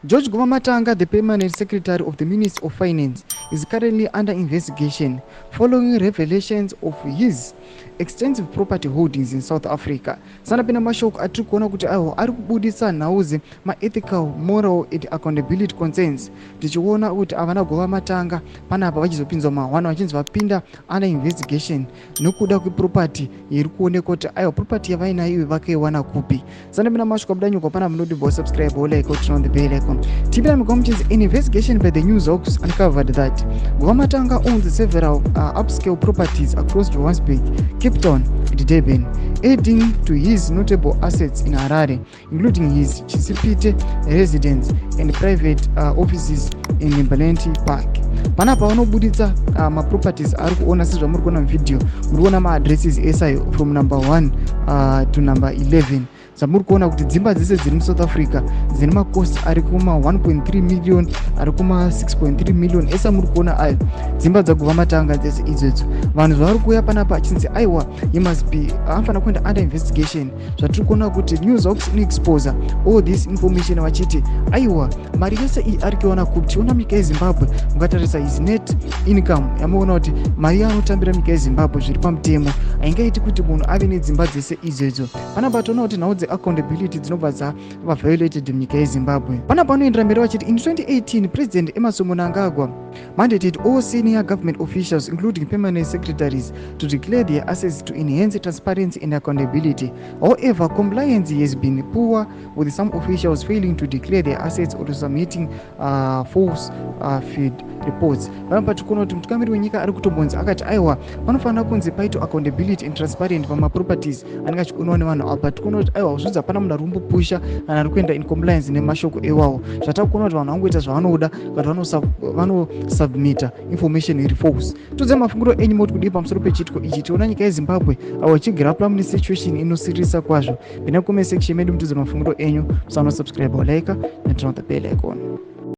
George Guvamatanga, the permanent secretary of the Ministry of Finance, is currently under investigation following revelations of his extensive property holdings in South Africa. Sanapinda mashoko atiri kuona kuti aiwa ari kubudisa nhau dzemaethical, moral and accountability concerns, tichiona kuti avana Guvamatanga panapa vachizopinzwa mahwana, vachinzi vapinda under investigation nokuda kweproperty iri kuonekwa kuti aiwa property yavainayo iwe vakaiwana kupi. Sanapinda mashoko abuda nyuka pana munodibva subscribe, like, turn on the bell icon. Tipinda muchinzi an investigation by the NewsHawks uncovered that Guvamatanga owns several upscale properties across Johannesburg, Cape Town and Durban, adding to his notable assets in Harare, including his Chisipite residence and private offices in Balenti Park. Panapa vanobuditsa maproperties ari kuona. Sezvamuri kuona muvhidhiyo, muri kuona maaddresses esayo from number 1 to number 11, zvamuri kuona kuti dzimba dzese dziri muSouth Africa dzine macost ari kuma 1.3 million, ari kuma 6.3 million ese amuri kuona ayo, dzimba dzaGuvamatanga dzese idzodzo. Vanhu zvavari kuuya panapa achinzi aiwa, he must be, anofanira kuenda under investigation. Zvatiri kuona kuti NewsHawks inoexposa all this information, vachiti aiwa, mari yese iyi ari kuiwana kupi? Tiona munyika yeZimbabwe, mukatarisa his net income, yamuona kuti mari yaanotambira munyika yeZimbabwe zviri pamutemo haingaiti kuti munhu ave nedzimba dzese idzodzo. Panapa toona kuti nhau dzeaccountability dzinobva dzava violated munyika yeZimbabwe. Panapa vanoendera mberi vachiti in 2018, President Emmerson Mnangagwa mandated all senior government officials, including permanent secretaries, to declare their assets to enhance transparency and accountability. However, compliance has been poor, with some officials failing to declare their assets or submitting false feed reports. Panapa tikuona kuti mutungamiri wenyika ari kutombonzi akati aiwa, panofanira kunzi paitwa accountability and transparent pamaproperties anenge achionewa nevanhu apa. Tikuona kuti aiwa, zvinzi hapana munhu ari kumbopusha kana ari kuenda in compliance nemashoko ewawo. Zvatakuona kuti vanhu vangoita zvavanoda, kana vanosubmita information iri false. Todzai mafungiro enyu, moti kudii pamusoro pechiitiko ichi? Tiona nyika yeZimbabwe avo ichigrappla mune situation inosiririsa kwazvo. Pinda comment section medu, mutudze mafungiro enyu. Musanosubscribe, like and turn on the bell icon.